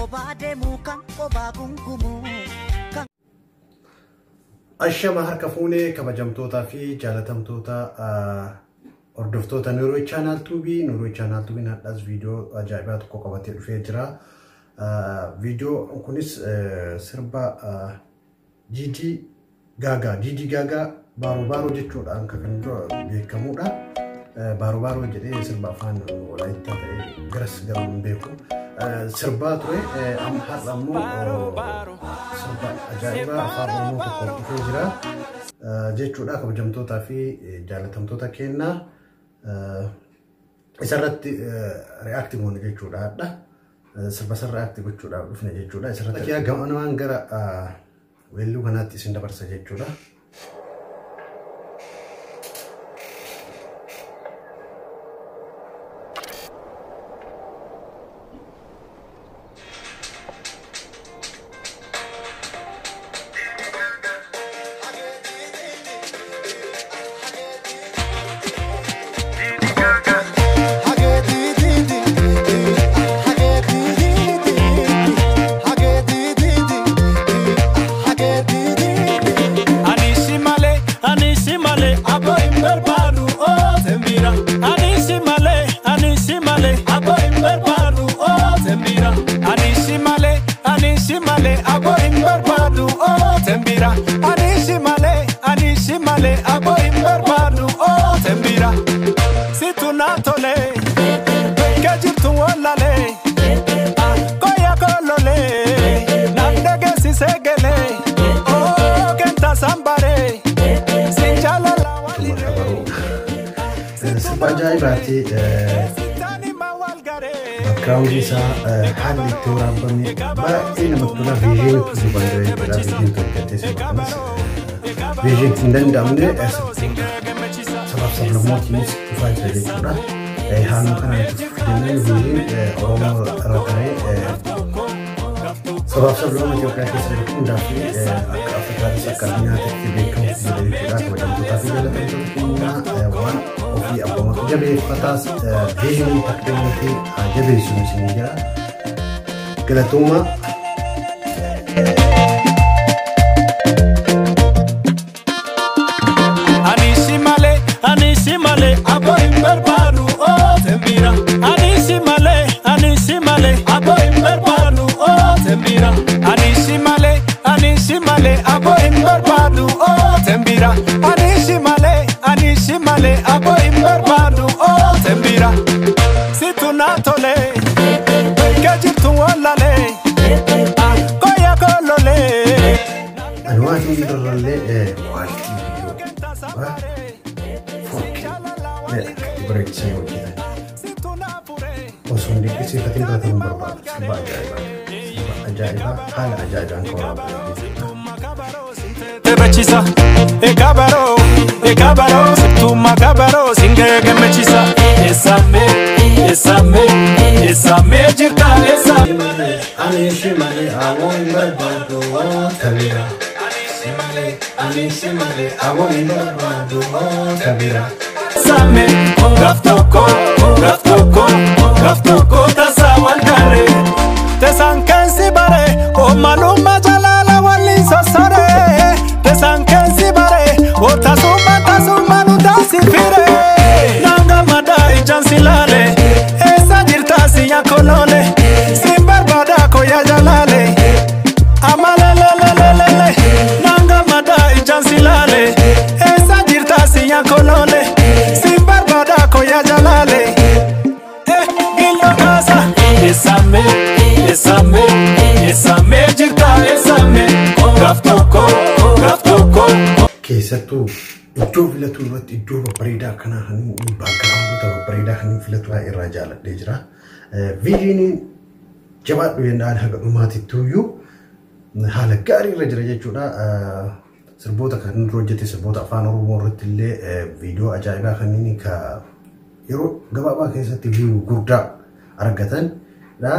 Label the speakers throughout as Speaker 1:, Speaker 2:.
Speaker 1: Qobaa deemuu kan qobaa gungumuu.
Speaker 2: Ashama harka fuunee kabajamtootaa fi jaalatamtoota hordoftoota Nuuroo Chaanaal Tuubii. Nuuroo Chaanaal Tuubiin har'as viidiyoo ajaa'ibaa tokko qabatee dhufee jira. Viidiyoon kunis sirba Gigi Gaagaa Gigi Gaagaa Baaroo Baaroo jechuudhaan kan dura beekamudha. Baaroo Baaroo jedhee sirba afaan Walaayittaa ta'e garas gara hin beeku. Sirbaa ture, har'a immoo sirba ajaa'ibaa afaan Oromoo tokko dhufee jira jechuudha. Kabajamtootaa fi jaalatamtoota kennaa isarratti react goone jechuudha hadha. Sirba san react gochuudhaaf dhufne jechuudha. Isarratti gamanumaan gara weelluu kanaatti isin dabarsa jechuudha. Sirba ajaa'ibaati. Background isaa, haalli itti waraabame baay'ee namatti tola. Vision duubaan jira jechuudha. Vision hojjetee sirba kanas vision hin danda'amne sabaaf sablammootiinis dhufaa jira jechuudha. Haaluma kanaan itti fufnee Vision Oromoo irra taree sabaaf sablammoota Itoophiyaa keessa jiru hundaa fi akka Afrikaattis akka addunyaatti beekamutti jira jechuudha. Kabajamtootaa fi jaalatamtoota keenyaa, waan ofii abboommatu jabeeffataas Vision Entertainment jabeessuun isin jira. Galatooma.
Speaker 3: Ani malee, ani si malee, aboo hin barbaadu oo tembira. Ani si malee, ani si malee, aboo hin barbaadu oo tembira. Ani si malee, ani si malee, aboo hin barbaadu oo tembira. Ani si malee, ani si malee, aboo hin barbaadu oo tembira. Situ na tole, ke jirtu wallale, koya kolole.
Speaker 2: Ani waan hin irrallee quality viidiyoo 4K bareechisanii hojjetan. Osoo hin dinqisiifatin biratamuu barbaadu. Sirba ajaa'ibaa. Sirba ajaa'ibaa haala ajaa'ibaan kan waraabame jechuudha.
Speaker 3: Bachisa, ekabaro, ekabaro, situma kabaro, singe gamachisa. Esame, esame, esame jirta, esame.
Speaker 2: Ani si malee aboo hin barbaadu kabira. Ani si malee aboo hin barbaadu kabira.
Speaker 3: Esame, gaaf tokko, gaaf tokko, gaaf tokko tasa wal gare. Tesan kensi bare, o maluma jalala waliin sossore. Tesan kensi bare, o tasuma tasuma nu taasifire. Nanga madaa ijaan si laale, eessa jirta si yakolole. Sin barbaada koya jalaale, amalelelelele. Nanga madaa ijaan si laale, eessa jirta si yakolole. Sin barbaada koya jalaale. Eh, gillo kaasa. Esame, esame, esame jirta, esame. Gaaf tokko, gaaf tokko.
Speaker 2: Keessattuu iddoo filatu irratti iddoo babbareedaa akkanaa kan backgroundota babbareedaa kan filatu irraa jaaladhee jira. Visioniin jabaadhu jennaan haga dhumaatittuyyuu haala gaarii irra jira jechuudha. Sirboota kan inni hojjete, sirboota afaan Oromoo irratti illee viidiyoo ajaa'ibaa kanneen ka yeroo gabaabaa keessatti view guddaa argatan dha.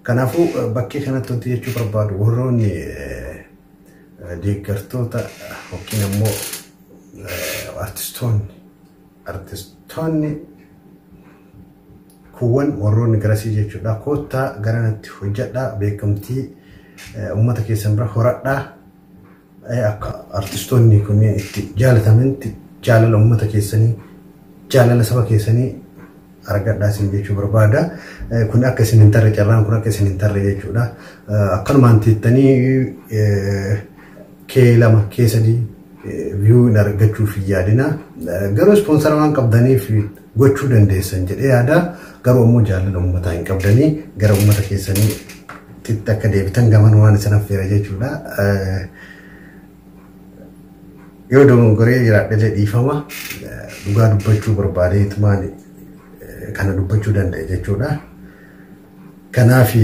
Speaker 2: Kanaafuu bakkee kanatti wanti jechuu barbaadu, warroonni deeggartoota yookiin immoo artistoonni Kuuwwan warroonni garasii jechuudha. Koottaa garanatti hojjedhaa, beekamtii uummata keessan bira horadhaa. Akka artistoonni kunneen itti jaalatamanitti jaalala uummata keessanii, jaalala saba keessanii argadhaa isin jechuu barbaada. Kun akka isin hin tarre, carraan kun akka isin hin tarre jechuudha. Akkanumaan teettanii kee 2 kee 3 view hin argachuuf hin yaadina. Garuu ispoonsara waan qabdaniif gochuu dandeessan jedhee yaada. Garuu ammoo jaalala uummataa hin qabdanii gara uummata keessanii akka deebitan gaman waan isin affeera jechuudha. Yoo dogongoree jiraadhe dhiifama, dhugaa dubbachuu barbaadeetumaan kana dubbachuu danda'e jechuudha. Kanaaf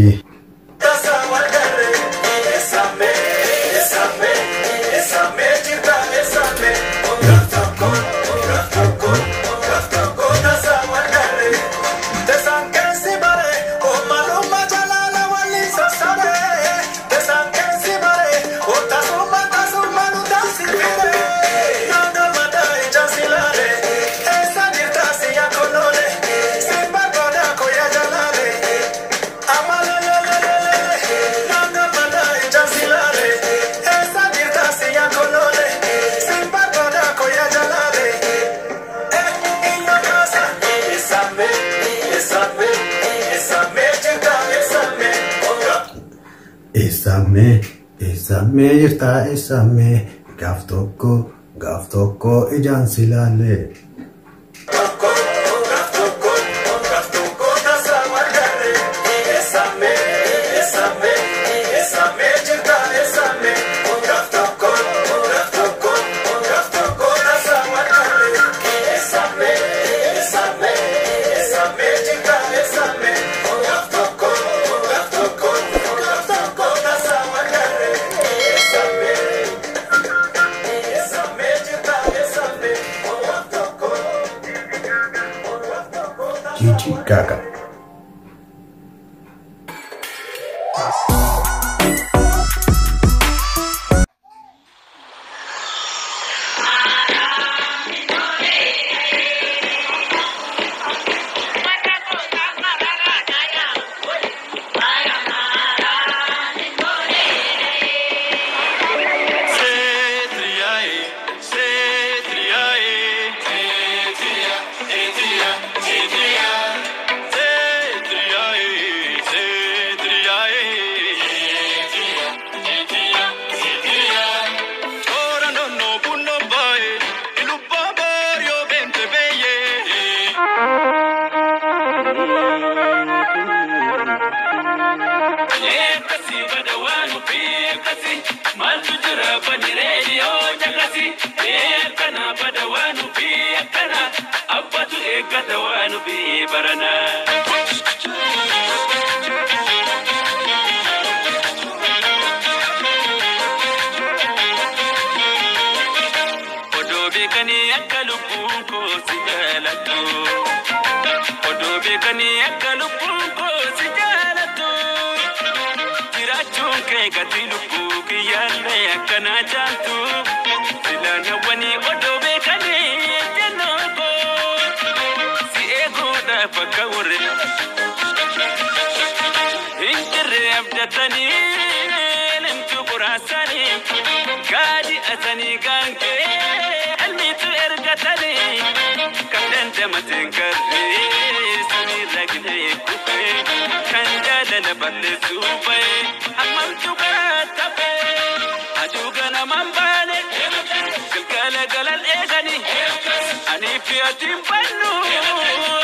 Speaker 2: Eessammee, eessammee jirtaa, eessammee, gaaf tokko, gaaf tokko ijaan si ilaalle. Gigi Gaga.
Speaker 4: Ani fi atiin bannu.